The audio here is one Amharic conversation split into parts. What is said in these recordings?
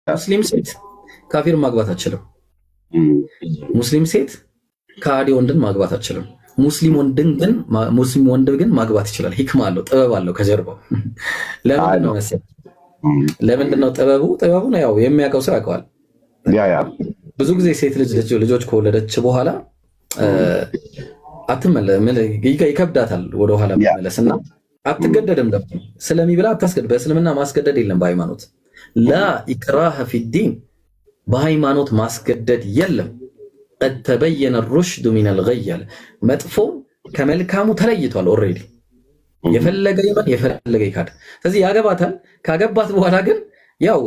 ሙስሊም ሴት ካፊር ማግባት አትችልም። ሙስሊም ሴት ከሃዲ ወንድን ማግባት አትችልም። ሙስሊም ወንድ ግን ማግባት ይችላል። ሂክማ አለው፣ ጥበብ አለው ከጀርባው። ለምንድን ነው መሰለህ? ለምንድን ነው ጥበቡ? ጥበቡን ያው የሚያውቀው ሰው ያውቀዋል። ብዙ ጊዜ ሴት ልጅ ልጆች ከወለደች በኋላ ይከብዳታል ወደኋላ መመለስ እና አትገደድም። ደግሞ ስለሚብላ አታስገድ። በእስልምና ማስገደድ የለም። በሃይማኖት لا إكراه في الدين፣ በሃይማኖት ማስገደድ የለም። قد تبين الرشد من الغي አለ። መጥፎ ከመልካሙ ተለይቷል። Already የፈለገ ይመን የፈለገ ይካድ። ስለዚህ ያገባታል። ካገባት በኋላ ግን ያው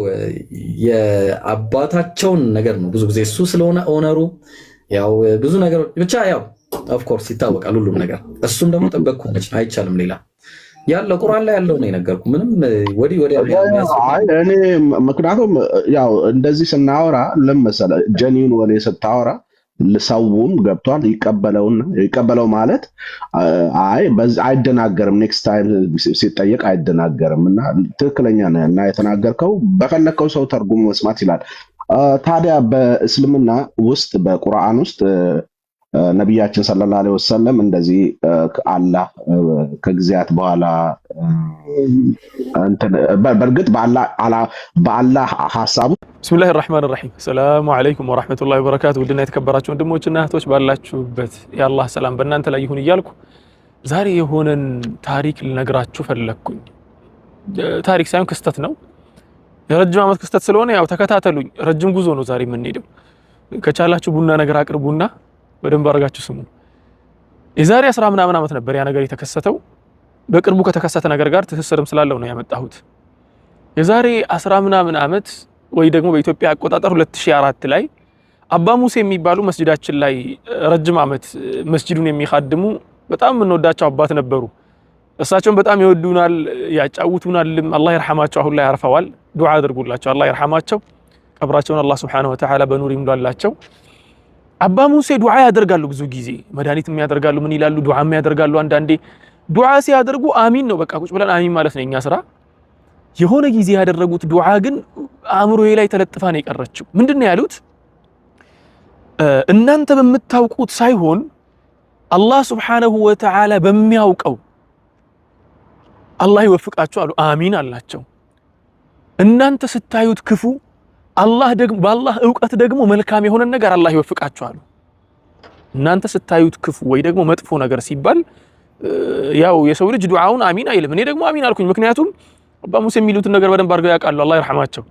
የአባታቸውን ነገር ነው ብዙ ጊዜ፣ እሱ ስለሆነ owner ኡ፣ ያው ብዙ ነገሮች ብቻ ያው of course ይታወቃል ሁሉም ነገር። እሱም ደግሞ ጥበቅ ከሆነች አይቻልም። ሌላ ያለው ቁርአን ላይ ያለው ነው የነገርኩህ። ምንም ወዲህ ወዲያ። እኔ ምክንያቱም ያው እንደዚህ ስናወራ ለምን መሰለህ፣ genuine ወሬ ስታወራ ሰውም ገብቷል ይቀበለውና ይቀበለው ማለት አይ አይደናገርም። Next time ሲጠየቅ አይደናገርም። እና ትክክለኛ ነህ እና የተናገርከው በፈለግከው ሰው ተርጉሞ መስማት ይላል። ታዲያ በእስልምና ውስጥ በቁርአን ውስጥ ነቢያችን ሰለላሁ ዐለይሂ ወሰለም እንደዚህ አላህ ከጊዜያት በኋላ በእርግጥ በአላህ ሀሳቡ ብስሚላህ ራህማን ራሂም፣ ሰላሙ አለይኩም ወራህመቱላሂ ወበረካቱ። ውድና የተከበራችሁ ወንድሞችና እህቶች፣ ባላችሁበት የአላህ ሰላም በእናንተ ላይ ይሁን እያልኩ ዛሬ የሆነን ታሪክ ልነግራችሁ ፈለግኩኝ። ታሪክ ሳይሆን ክስተት ነው። የረጅም ዓመት ክስተት ስለሆነ ያው ተከታተሉኝ። ረጅም ጉዞ ነው ዛሬ የምንሄደው። ከቻላችሁ ቡና ነገር አቅርቡና በደንብ አድርጋችሁ ስሙ። የዛሬ 10 ምናምን ዓመት ነበር ያ ነገር የተከሰተው። በቅርቡ ከተከሰተ ነገር ጋር ትስስርም ስላለው ነው ያመጣሁት። የዛሬ 10 ምናምን ዓመት ወይ ደግሞ በኢትዮጵያ አቆጣጠር 2004 ላይ አባ ሙሴ የሚባሉ መስጂዳችን ላይ ረጅም ዓመት መስጂዱን የሚካድሙ በጣም የምንወዳቸው አባት ነበሩ። እሳቸውን በጣም ይወዱናል፣ ያጫውቱናልም። አላህ ይርሐማቸው። አሁን ላይ አርፈዋል። ዱዓ አድርጉላቸው። አላህ ይርሐማቸው። ቀብራቸውን አላህ ሱብሓነሁ ወተዓላ በኑር ይሙላላቸው። አባ ሙሴ ዱዓ ያደርጋሉ። ብዙ ጊዜ መድኃኒትም ያደርጋሉ። ምን ይላሉ? ዱዓም ያደርጋሉ። አንዳንዴ ዱዓ ሲያደርጉ አሚን ነው፣ በቃ ቁጭ ብለን አሚን ማለት ነው የኛ ስራ። የሆነ ጊዜ ያደረጉት ዱዓ ግን አእምሮዬ ላይ ተለጥፋ ነው የቀረችው። ምንድን ነው ያሉት? እናንተ በምታውቁት ሳይሆን አላህ ሱብሓነሁ ወተዓላ በሚያውቀው አላህ ይወፍቃችሁ አሉ። አሚን አላቸው። እናንተ ስታዩት ክፉ፣ አላህ ደግሞ በአላህ እውቀት ደግሞ መልካም የሆነ ነገር አላህ ይወፍቃችሁ አሉ። እናንተ ስታዩት ክፉ ወይ ደግሞ መጥፎ ነገር ሲባል ያው የሰው ልጅ ዱዓውን አሚን አይልም። እኔ ደግሞ አሚን አልኩኝ። ምክንያቱም አባ ሙሴ የሚሉትን ነገር በደንብ አድርገው ያውቃሉ። አላህ ይርሐማቸው።